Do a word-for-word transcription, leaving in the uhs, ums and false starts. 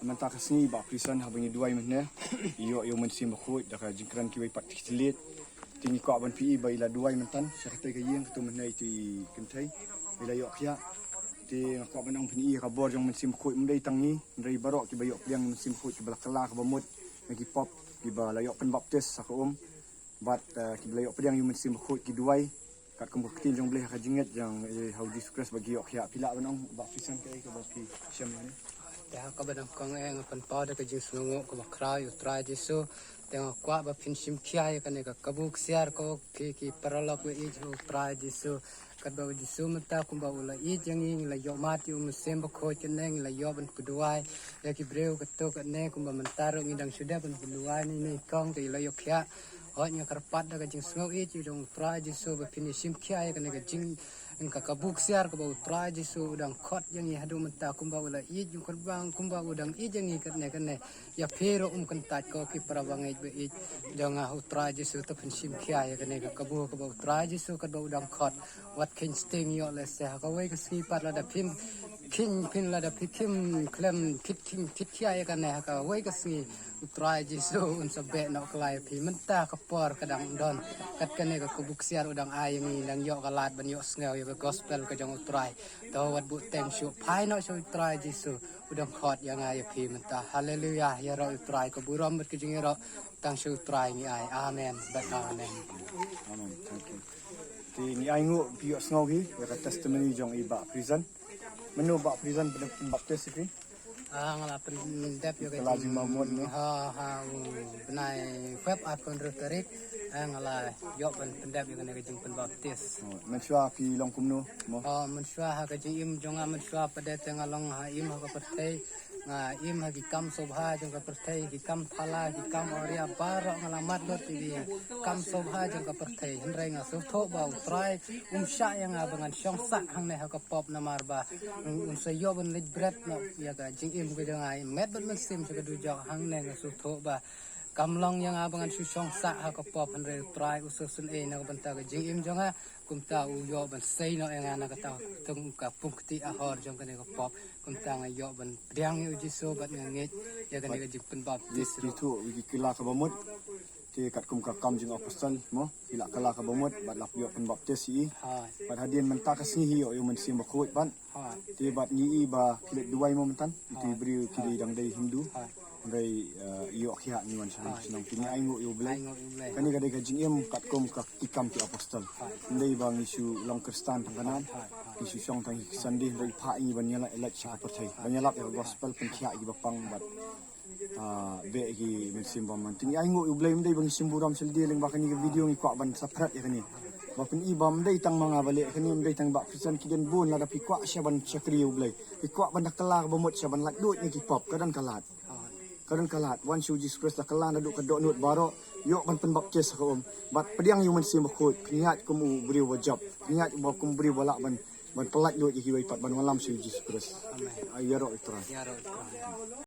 Mynta ka sngi Bah Prison haba ngi duwai mynne, ïoh ïa u Mynsiem Bakhuid da ka jingkren kiwei pat ki thylliej. Te ngi kwah ban pyni ba i la duwai mynta sha katei ka ïing, katto mynne ito i kynthei i la ïoh khiah. Te nga kwah ban ong pyni ïa ka bor jong u Mynsiem Bakhuid, ym dei tang ngi, hynrei baroh kiba ïoh pdiang u Mynsiem Bakhuid, kiba la kylla kaba mut na ki pop, kiba la ïoh pynbaptis ha ka um, bad, eh, kiba la ïoh pdiang ïa u Mynsiem Bakhuid ki duwai katkum ka ktien jong u Blei ha ka jingngeit jong, eh, ha u Jisu Khrist ba ki ïoh khiah. Phi lah ban ong Bah Prison kaei kaba phi shem ïa kane? Te ha kaba nyngkong eh nga pynpaw da ka jingsngewnguh kaba khraw ïa u Trai Jisu. Te nga kwah ba phin shim khia ïa kane ka kabu ksiar ko ki, ki paralok ba ïeit ha u Trai Jisu. Katba u Jisu mynta kumba u la ïeit ïa ngi, ngi la ïoh mad ïa u Mynsiem Bakhuid, kane ngi la ïoh ban pynduwai ïa ki briew katto katne, kumba mynta ruh ngi dang shu dep ban pynduwai ne ne kong te i la ïoh khiah. Hooid nga kyrpad da ka jingsngew ïeit jong u Trai Jisu ba phin ïa shim khia ïa kane ka jing, ka kabu ksiar kaba u Trai Jisu u dang khot ïa ngi haduh mynta, kumba u la ïeit ïa u kyrpang, kumba u dang ïeit ïa ngi katne katne. Ïa phi ruh um kyntait ko ki para bangeit ba ïeit jong nga ha u Trai Jisu, to phin shim khia ïa kane ka kabu kaba u Trai Jisu katba u dang khot. Wat kheiñ sting ïoh lehse ha kawei ka sngi pat lada phim kheiñ, phin lada phi khim khlem khit kheiñ khit khia ïa kane ha kawei ka sngi, u Trai Jisu un sa beh noh kylla ïa phi. Mynta ka por ka dang don, kat kane ka kabu ksiar u dang ai ïa ngi, dang ïoh ka lad ban ïohsngew ïa ka gospel ka jong u Trai. To wat buh teng shuh, phai noh sha u Trai Jisu, u dang khot ïa nga ïa phi mynta. Haleluya, ïaroh u Trai, ka burom bad ka jingïaroh tang sha u Trai ngi ai. Amen bad amen. Amen. Thank you. Te ngi ainguh phi ïohsngew hi ïa ka testimony jong i Bah Prison. Mano Bah Prison pynbaptis ïa phi? Ah, nga la pyndep ïa ka jing, ha, ha u bnai Feb arphew hynriew tarik. Eh, nga la ïoh ban pyndep ïa kane ka jingpynbaptis. Oh, mynshuwa phi long kumno mo? Oh, mynshuwa ha ka jingim jong nga, mynshuwa pat de te nga long ha im ha ka pyrthei. Nga im ha ki kam sngewbha jong ka pyrthei, ki kam pala, ki kam awria, baroh nga la mad lut ïa ki kam sngewbha jong ka pyrthei. Hynrei nga sngewthuh ba u Trai um shah ïa nga ba ngan shong sah hangne ha ka pop, namar ba un, un sa ïoh ban leit bret noh ïa ka jingim ka jong nga, met bad mynsiem sha ka dujok. Hangne nga sngewthuh ba kam long ïa nga ba ngan shu shong sah ha ka pop, hynrei u Trai u sngewsynei na ka bynta ka jingim jong nga. Kumta u ïoh ban sei noh ïa nga na kata ka pung kti ahor jong kane ka pop. Kumta nga ïoh ban pdiang ïa u Jisu bad nga ngeit ïa kane ka jingpynbaptis. Ki tu ki kylla kaba mut. Te katkum ka kam jong apostol mo, ki la kylla kaba mut bad la ïoh pynbaptis ïa i. Bad hadien mynta ka sngi hi ïoh ïa u Mynsiem Bakhuid bad. Te bad ngi i ba ki leit duwai mo mynta, ito i briew ki dei dang dei Hindu. Hynrei, eh, ïoh khiah ngi wan sha shnong, te ngi ainguh ïa u Blei. Kane ka dei ka jingim katkum ka ki kam ki apostol. Ym dei ba ngi shu long Khristan tang kanan, ngi shu shong tang hi Sunday, hynrei phah ïa ngi ban ïaleit sha ka pyrthei, ban ïalap ïa ka gospel, pynkhiah ïa ki bapang bad, ah, beh ïa ki mynsiem bymman. Te ngi ainguh ïa u Blei, ym dei ba ngi shim burom sha lade lyngba kane ka video, ngi kwah ban sa phred ïa kane. Ba pyni ba ym dei tang ma nga ba leh kane, ym dei tang Bah Prison, ki don bun. Lada phi kwah sha ban shakri ïa u Blei, phi kwah ban da kylla kaba mut sha ban laitluid na ki pop, ka don ka lad. Ka don ka lad. Wan sha u Jisu Khrist, da kylla naduh ka dohnud baroh, ïoh ban pynbaptis ha ka um bad pdiang ïa u Mynsiem Bakhuid, pynïaid kum u briew ba jop, pynïaid kum u briew ba lah ban, ban pyllait luid ïa kiwei pat ban wallam sha u Jisu Khrist. Amen. Ai, ïaroh ïa u Trai. Ïaroh ïa u Trai.